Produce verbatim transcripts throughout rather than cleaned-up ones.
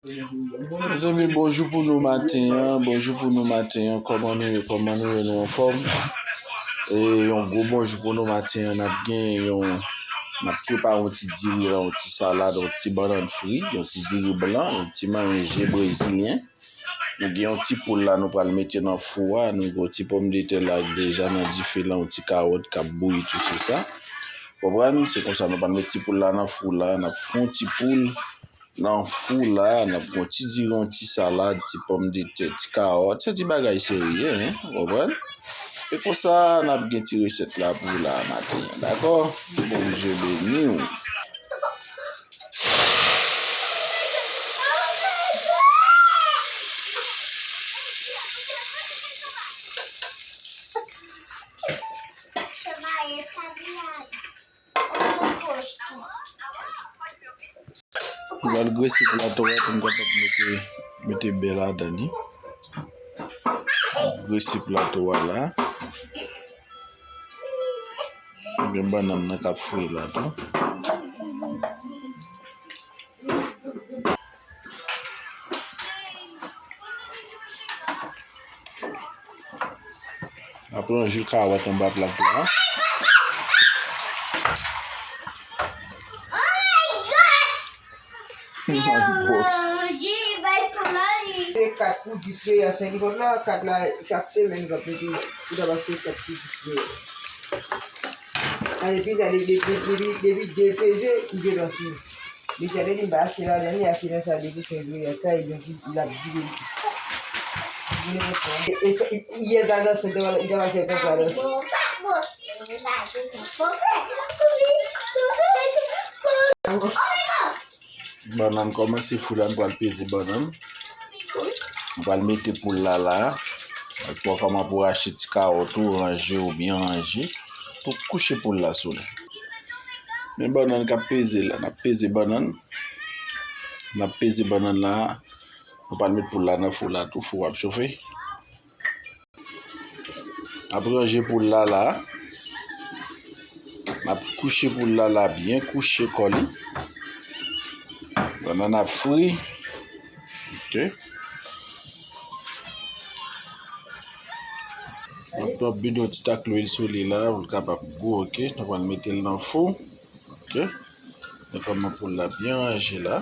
Mezanmi, bonjou pou nou maten an, bonjou pou nou maten an, kòman nou ye, kòman nou ye, nou anfòm? E yon gwo bonjou pou nou maten an, n ap gen yon, n ap prepare yon ti diri la, yon ti salad, yon ti bannann fri, yon ti diri blan, yon ti manje brezilyen. Nou gen yon ti poul la, nou pral mete nan fou a, nou gen yon ti pòmdetè la deja nan dife la, yon ti kawòt k ap bouyi tou se sa. Konprann? Se konsa nou pral met ti poul la nan fou la, n ap fè yon ti poul nan fou la, n ap pran ti diri, yon ti salad, ti pòmdetè, ti kawòt, se ti bagay serye, en, ou konprann? E konsa, n ap gen ti resèt la pou la maten an, dakò? Bondye beni w. M pral grese plato a pou m kapab mete, mete bè ladan li. Grese plato a la. Gen bannann nan k ap fri la tou. N ap ranje kawòt anba plato a. Se kat pou dis reyèl, senk kòb la, kat la, chak semèn, nou t ap mete, nou t ap achte kat pou dis reyèl. Sa depi sa, depi, depi, depi, depi de peze, li gentan fini. Mesye a te di m pa achte ladan li, achte nan sa depi kenz reyèl sa, e donk, l ap vide li. Vide konsa. E, e sa, yè sa nan sèt, li ta pral fè konsa nan sèt. Bannann kòmanse fou la, m pral peze bannann. M pral mete poul la la. Ou wè kòman pou rache ti kawòt ou, ranje ou byen ranje. Pou kouche poul la sou li. Men bannann k ap peze la. N ap peze bannann. N ap peze bannann la. Nou pral met poul la nan fou la tou. Fou a ap chofe. N ap ranje poul la la. N ap kouche poul la la, byen kouche kò li. Bannann ap fri. Ok. N ap, n ap vide yon ti tak lwil sou li la, pou l kapab gou, ok. Nou pral mete l nan fou. Ok. Men kòman poul la byen ranje la.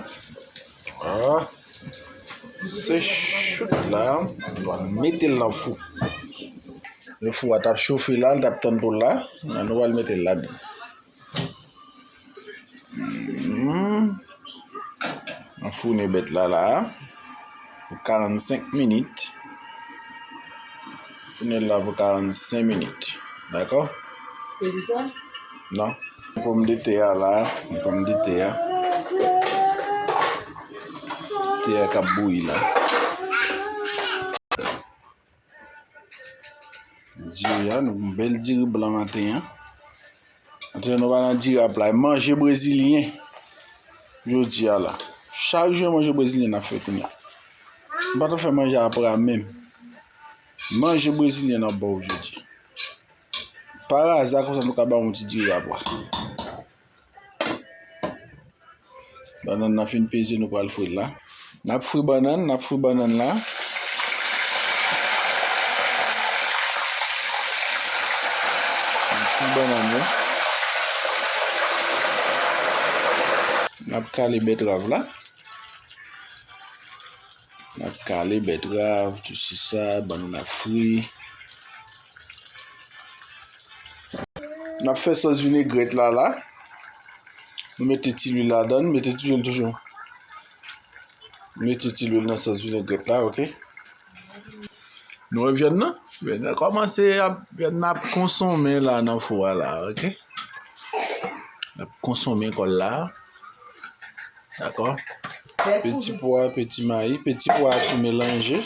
Ah. Se chout la, nou pral mete l nan fou. Men fou a t ap chofe la, l t ap tann poul la. Men nou pral mete l ladan. Hmm. Anfoune bèt la la pou karannsenk minit. Anfoune l la pou karannsenk minit. Dakò? Ou di sa? Non. Pòmdetè a la, pòmdetè a. Tè a k ap bouyi la. Diri a, nou bèl diri blan maten an. Maten an, nou pa nan diri a pla. Manje brezilyen. Jodi a la. Chak jou manje brezilyen n ap fè kounye a. M pa t ap fè manje a pla menm. Manje brezilyen n ap ba w jodi. Paraza konsa nou ka ba w yon ti diri a pla. Bannann nan fin peze, nou pral fri l la. N ap fri bannann, n ap fri bannann la. N ap fri bannann yo. N ap kale bètrav la. N ap kale bètrav, tou se sa, bannann ap fri. N ap fè sòs vinegrèt la la. Nou mete ti lwil ladan l, mete ti lwil toujou. Mete ti lwil nan sòs vinegrèt la, ok. Nou wè vyann nan? Vyann nan kòmanse ap, vyann nan ap konsonmen la nan fou a la, ok. N ap konsonmen kò l la. Dakò? Peti pwa, peti mayi, peti pwa a tou melanje.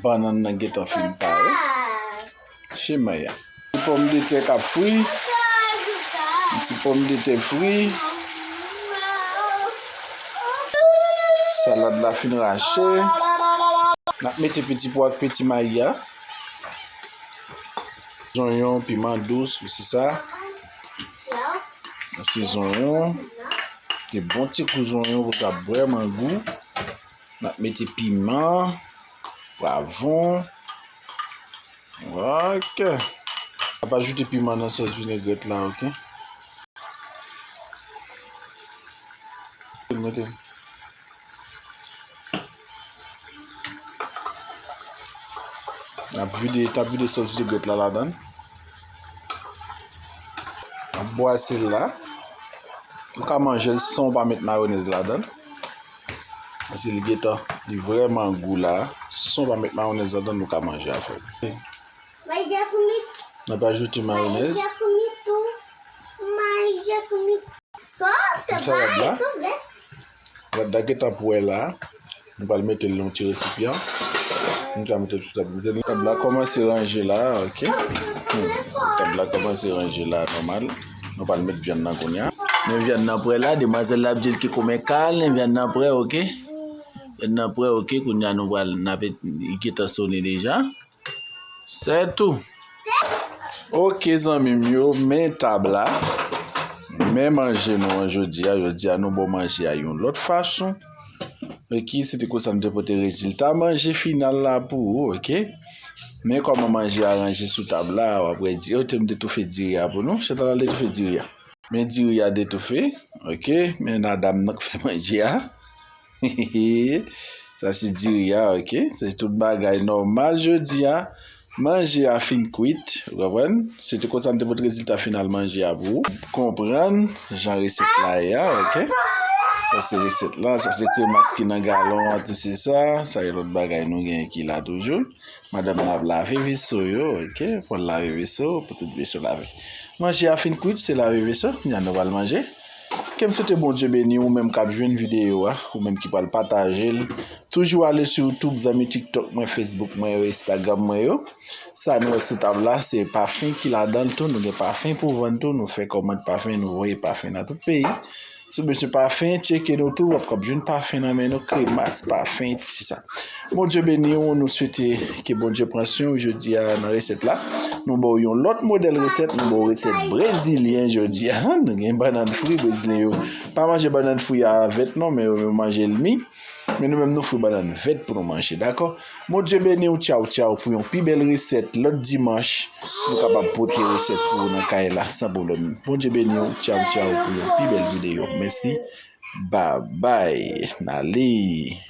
Bannann nan gentan fin pare. Chemay a. Ti pòmdetè k ap fri. Ti pòmdetè fri. Salad la fin rache. N ap mete peti pwa ak peti mayi a. Zonyon, piman dous, ou si sa. Nan sezon yo. Mete bon ti kou zonyon pou l ka vrèman gou. N ap mete piman, pwavwon. Ok. N ap ajoute piman nan sòs vinegrèt la, ok? Mete. N ap vide, t ap vide sòs vinegrèt la ladan l. N ap bwase l la. Ou ka manje l san w pa met mayonèz ladan l. Paske li gentan, li vrèman gou la. San w pa met mayonèz ladan l, ou ka manje avè l. Manje koumit. N ap ajoute mayonèz. Manje koumit tou. Manje koumit. Salad la. Salad la gentan prè la. Nou pral mete l nan yon ti resipyan. Nou ka mete l sou tab. Tab la kòmanse ranje la, ok. Hmm. Tab la kòmanse ranje la, nòmal. Nou pral met vyann nan kounye a. Men vyann nan prè la, demwazèl la ap di l ki koumen kal, vyann nan prè, ok. Vyann nan prè, ok. Kounye a nou pral, n ap, li gentan sone deja. Se tou. Ok, zanmi m yo, men tab la. Men manje nou an jodi a. Jodi a, nou ba w manje a yon lòt fason. Ok, se te konsa m te pote rezilta manje final la pou ou, ok? Men kòman manje a ranje sou tab la, w ap wè di, yo te m te toufe diri a pou nou. Chantal al te toufe diri a. Men diri a detoufe, ok? Men madam nan k fè manje a. Sa se diri a, ok? Se tout bagay nòmal jodi a. Manje a fin kwit, ou konprann? Se te konsa m te pote rezilta final manje a pou ou. Konprann jan resèt la ye a, ok? Sa se resèt la, sa se kremas ki nan galon an, tou se sa. Sa e lòt bagay nou gen ki la toujou. Madanm nan ap lave veso yo, ok? Pou l lave veso, pou tout veso lave. Manje a fin kwit, se lave veso, kounye a nou pral manje. Ke m swete Bondye beni ou menm k ap jwenn videyo a, ou menm ki pral pataje l. Toujou ale sou YouTube, zanmi TikTok mwen, Facebook mwen yo, Instagram mwen yo. Sa nou wè sou tab la, se pafen ki ladan l tou. Nou gen pafen pou vann tou. Nou fè kòmand pafen, nou voye pafen nan tout peyi. Si w bezwen pafen, tcheke nou tou, w ap kab jwenn pafen nan men nou, kremas, pafen, tout sa. Bondye beni w, nou swete ke Bondye pran swen w jodi a nan resèt la. Nou ba w yon lòt modèl resèt, nou ba w resèt brezilyen jodi a. Nou gen bannann fri brezilyen yo. Pa manje bannann fri a vèt non, men yo manje l mi. Men nou menm nou fri bannann vèt pou nou manje, dakò? Bondye beni w, tchaw, tchaw, pou yon pi bèl resèt lòt dimanch. Nou kapab pote resèt pou ou nan kay la san pwoblèm. Bondye beni w, tchaw, tchaw, pou yon pi bèl videyo. Mèsi, babay, n ale.